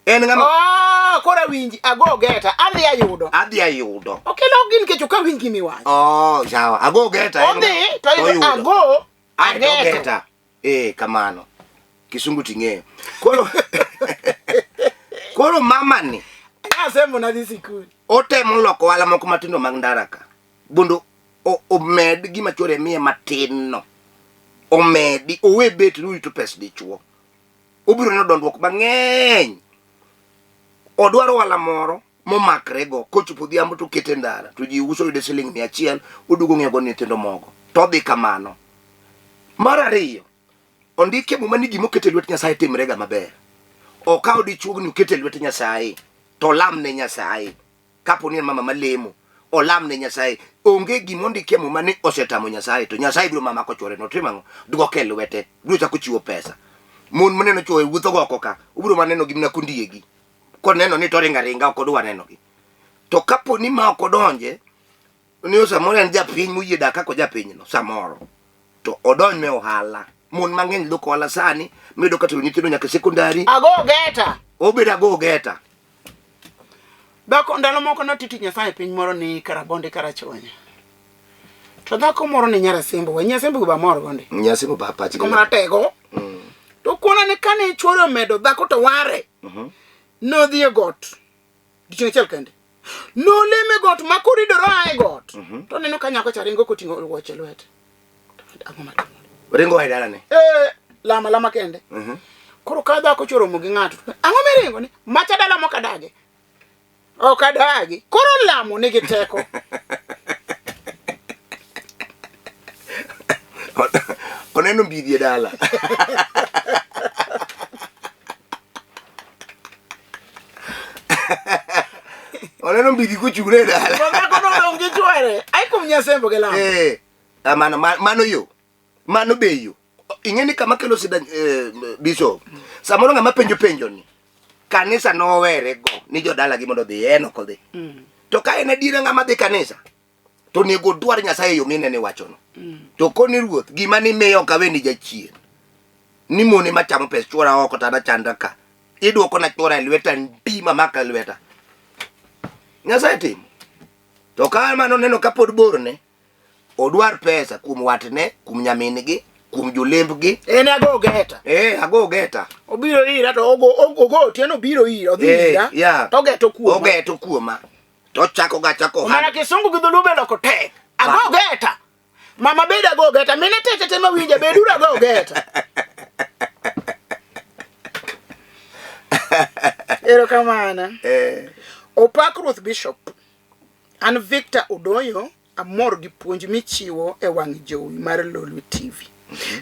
En ng'ama Oh, koro awinji ago geta adhi ayudo. adhi ayudo. Okelo gin nikech ok awinj gima iwacho. Oh, sawa. Ago geta. en Odhi ng'ama- to ayudo ago Aeto ageto. geta. Eh, kamano. Kisungu ting'eyo. Koro Koro mama ni Asembo nadhi sikul. otemo loko ohala moko matindo mag ndara ka mondo omed gima chwore miye matin no omedi owe bet ni orito pes dichuo obiro neno dondruok mang'eny odwaro ohala moro momakrego kochopo odhiambo to okete ndara to ji uso yude siling 100 oduogo ng'iewogo nyithindo mogo to odhi kamano mar ariyo ondike muma ni gima oketo e lwet nyasaye timrega maber okaw dichuogni oket e lwet nyasaye to olam ne nyasaye kapo ni en mama malemo olam ne nyasaye onge gima ondiki e muma ni osetamo nyasaye to nyasaye biro mamako chwore no timo ang'o duoke e lwete biro chako chiwo pesa mon maneno chwo e wuotho go oko ka obiro maneno gi mana kondiegi koneno ni to ringa ringa ok odwa nenogi to kapo ni ma ok odonje ni samoro en japiny moyie dak kaka japinyno samoro to odonj e ohala mon mang'eny loko ohala sani miyudo ka tero nyithindo nyaka sekondari Ago geta. obedo ago geta Dhako ndalo moko notiti Nyasaye e piny moro ni Karabonde Karachuonyo. To dhako moro ni Nyarasembo, wa Nyasembo go bamor gonde. Nyasembo ba pachi. Ko maratego. To kona ne kane chuore omedo dhako to ware. Nodhi e got. Dichieng' achiel kende. Nolemo e got ma koridore oa e got. To oneno ka nyako cha ringo koting'o wuoche e lwete. Ang'o matimore? Ringo e dalane. Eh, lama lama kende. Koro ka dhako cha oromo gi ng'ato, ang'o miringo ni? Macha dala mok adagi. Ok adagi. Koro lamo nigi teko. Oneno mbidhi e dala. Oneno mbidhi kochung're e dala. To dhako nodong' gi chwore. Ai kuom Nyasembo gi lamo. Eh, ah, mano mano yo. Mano be yo. Ing'e ni kama kelo sida eh, bishop. Samoro ng'ama penjo penjo ni kanisa nowere go ni jodalagi mondo odhi en ok odhi. To ka en adiera ng'ama dhi kanisa to onego odwar Nyasaye e yo minene wachono. To koni ruoth gima nimiyo ok awe ni jachien. Ni mon ema chamo pes chwora oko to an achandra ka. Idwoko na chwora e lweta ndi mamaka e lweta. Nyasaye timo. To ka mano neno ka pod borne, odwar pesa kuom watne, kuom nyamin-gi, kuom jolembgi. En ago geta. Eh, ago geta. Obiro ira to ogo ogo otieno obiro ira, odhi Eh, ira. yeah. To ogeto kuoma. Ogeto kuoma. To ochako ga chako Mana ohand. kisungu gi dholuo be loko tek. Ago geta. Mama bed ago geta. Mine tete te mawinja beduru ago geta. Erokamano. Eh. Opak Ruoth Bishop. An Victor Odoyo, amor gi puonj michiwo e wang' jowi mar Lolwe TV.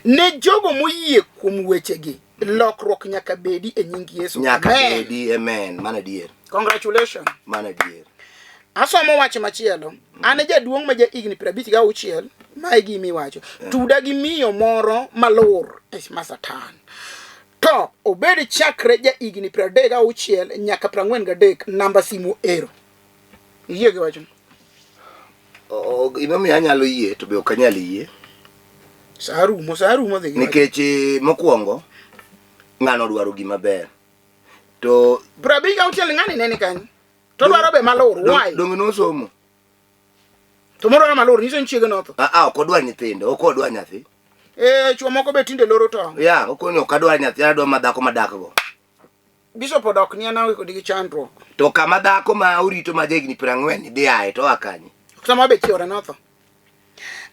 Ne jogo moyie kuom wechegi, lokruok nyaka bedi e nying Yesu. Nyaka Amen. bedi, amen. Mano adier. Congratulations. Mano adier. Asomo wach machielo. An jaduong' ma ja higni 56, ma e gima iwacho. Tuda gi miyo moro malur, eh, ma satan. To obed chakre ja higni 36 nyaka 43, namba simu ero. Iyie gi wachno? Gimomiyo anyalo yie to be ok anyal yie. Sa rumo, sa rumo dhi gi wachno. Nikech eh, mokwongo ng'ano dwaro gima ber. To 56 ng'ani neni kanyo. To dwaro be malur, why? Donge nosomo? To modwaro malur nyiso ni chiege notho. Ah, ah, ok odwar nyithindo, ok odwar nyathi. Eh, chuo moko be tinde loro tong'. Ya, ok ok adwar nyathi, adwar ma dhako madak go. Bishop odok ni an aonge kodi gi chandruok. To kama dhako ma orito ma jahigni 40 dhi aye to oa kanye? Sama be chiore notho.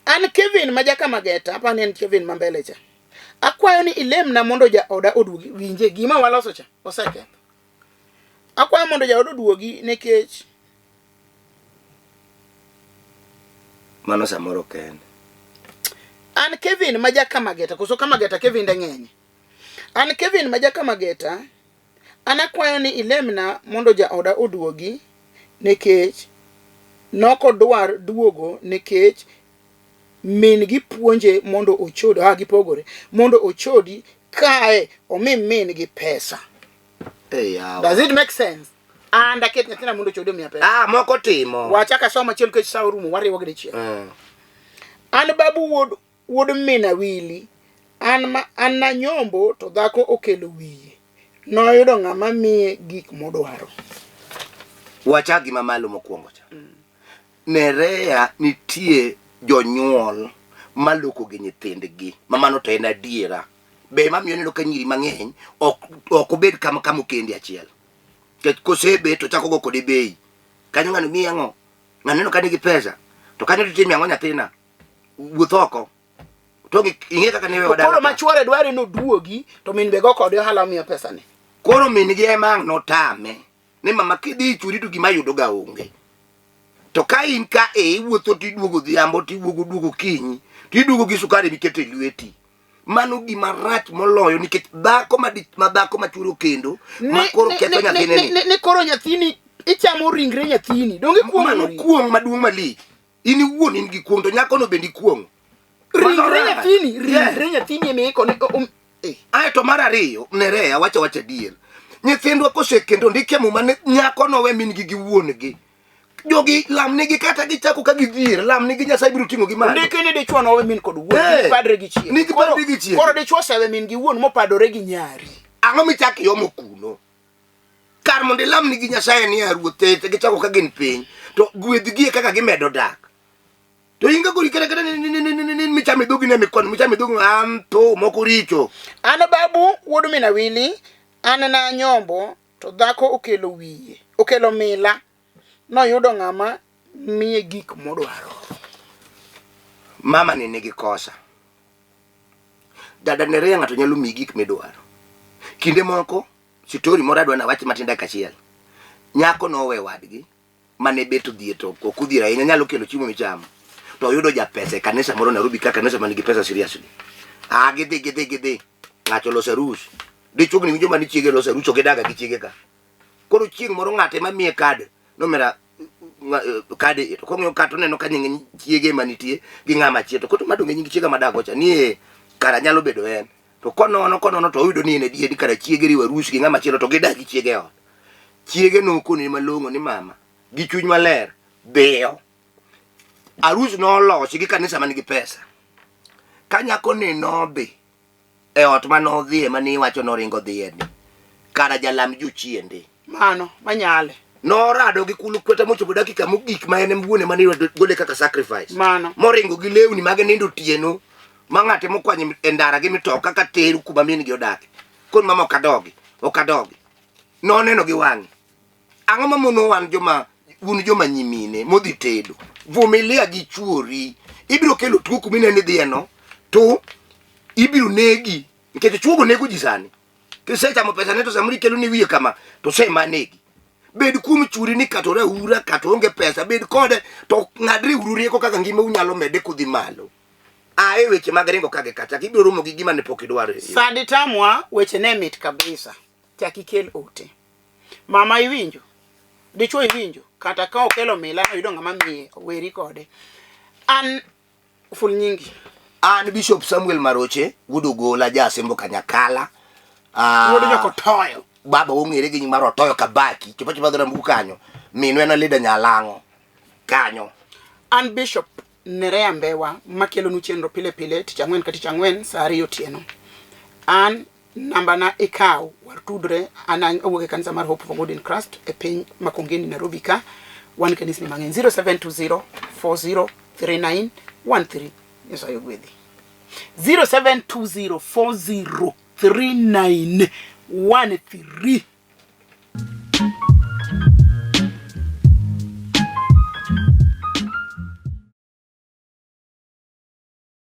An Kevin ma jaka Mageta, apa ni en Kevin ma mbele cha. Akwayo ni ilemna mondo jaoda oduogi. Winje gima waloso cha oseketho. Akwayo mondo jaoda oduogi nikech Mano samoro kende. An Kevin ma jaka Mageta, koso Kamageta Kevin de ng'eny. An Kevin ma jaka Mageta, an akwayo ni ilemna mondo jaoda oduogi nikech nokodwar duogo nikech min gi puonje mondo ochod, ah gipogore, mondo ochodi kae omi min gi pesa. Eh, yawa. Does it make sense? An daket nyathina mondo ochode omiya pesa. Ah, moko timo. Wachak asom achiel nikech sa orumo wariwo gi dichiel. An babu wuod wuod min Awili, an ma an nanyombo to dhako okelo wiye. Noyudo ng'ama miye gik modwaro. Wachak gi mamalo mokwongo cha. Nerea nitie jonyuol maloko gi nyithindgi ma mano to en adiera. Be ema miyo ineno ka nyiri mang'eny ok ok obed kama kama okendi achiel. Nikech kosebet to chako go kode bei. Kanyo ng'ano miyi ang'o? Ng'ano neno ka nigi pesa. To kanyo to itimo ang'o nyathina? Wuoth oko. To ing'e kaka ne wewa dala. Koro ma chwore dware noduogi to min be go kode ohala omiyo pesa ni. Koro min gi ema ang' notame. Ni mama kidhi churi to gima yudo ga onge. To ka in ka e iwuotho to iduogo odhiambo to iwuogo duogo okinyi to iduogo gi sukari miketo e lweti. Mano gima rach moloyo nikech dhako ma ma dhako ma chuore okendo ma koro ketho nyathine ni. Ni koro nyathini ichamo ringre nyathini. Donge kuong' Mano kuong' maduong' malich. In iwuon in gi kuong' to nyakono bende ikuong'o. Ringre nyathini, ringre nyathini ema iko ni eh. Ae to mar ariyo, Nerea wacho wacho adier. Nyithindwa kosekendo ndike muma ni nyako nowe min gi gi wuon gi. Jogi lamnigi kata gichako ka gidhier, lamnigi Nyasaye biro ting'o gi malo. Ndike ni dichwo nowe min kod wuon, Eh, ni padre gi chiege. ni gipadre gi chiege. Koro dichwo osewe min gi wuon mopadore gi nyari. Ang'o michako iomo kuno? Kar mondo ilamnigi Nyasaye ni ya Ruoth, eh, gichako ka gin piny, to gwedhgi e kaka gimedo dak. To in kaka kata kata ni ni ni ni ni michame dhogi ne mikono michame dhogi am to moko richo. An babu wuod min Awili, an na nyombo to dhako okelo wiye, okelo mila. Noyudo ng'ama miye gik modwaro. Mama ni nigi kosa. Dada Nerea ng'ato nyalo miyi gik midwaro. Kinde moko sitori moro adwa nawach matin dakika achiel. Nyako nowe wadgi mane bet odhier to ok odhier ahinya nyalo kelo chiemo michamo to oyudo japesa e kanisa moro Nairobi ka kanisa man gi pesa seriously ah gidhi gidhi gidhi ng'ato oloso arus dichuogni winjo mani chiege loso arus ok gidaga gi chiege ka koro chieng' moro ng'ate ma miye kad nomera kad to kong'iyo kad to oneno ka nying chiege ema nitie gi ng'ama chielo to koro madonge nying chiega madago cha ni e kara nyalo bedo en to konono konono to oyudo ni en adier ni kara chiege riwo arus gi ng'ama chielo to gidak gi chiege e ot Chiege nokone malong'o ni mama, gi chuny maler, dhiyo. Arus nolosi gi kanisa man gi pesa. Ka nyako ni nodhi e ot ma nodhiye ma niwacho noringo dhiye ni, kara jalam jochiende. Mano, manyale. Norado gi kulu kweta mochopo dakika mogik ma en wuone mane gole kaka sacrifice. Mano. Moringo gi lewni mag nindo otieno ma ng'ate mokwanyo e ndara gi mitoka ka teru kuma min gi odake. Kon mama ok adogi, ok adogi. Noneno gi wang'e. Ang'o ma mono wan joma un joma nyimine modhi tedo? Vumilia gi chuori. Ibiro kelo tuo kuma ineno idhiyeno to ibiro negi nikech chuogo nego ji sani. Kisechamo pesa ne to samoro ikelo ni wiye kama to osema negi. Bed kuom chuori ni kata oraura kata onge pesa bed kode to ng'adri uru rieko kaka ngima unyalo mede kudhi malo. A e weche mag ringo ka gi kacha ibiro romo gi gima ne pok idwaro. Sadi tamwa weche ne mit kabisa. Chak ikel ote. Mama iwinjo? Dichuo iwinjo? Kata ka okelo mila oyudo ng'ama miye, oweri kode. An ful nyingi. An Bishop Samuel Maroche, wuod Ogola, ja Asembo Kanyakala. Ah, wuod Nyokotoyo. Baba ong'ere gi nying mar Otoyo Kabaki, chopo chopo dho Rambugu kanyo. Minwa en Alida Nyalang'o kanyo. An Bishop Nerea Mbewa makelonu chenro pile pile tich ang'wen ka tich ang'wen saa ariyo otieno. An namba na ikaw watudre an awuok e kanisa mar Hope for God in Christ e piny Makongeni Nairobi ka wan kanisni mang'eny 0720 40 39 13 Nyasaye ogwedhi 0720 40 39 13.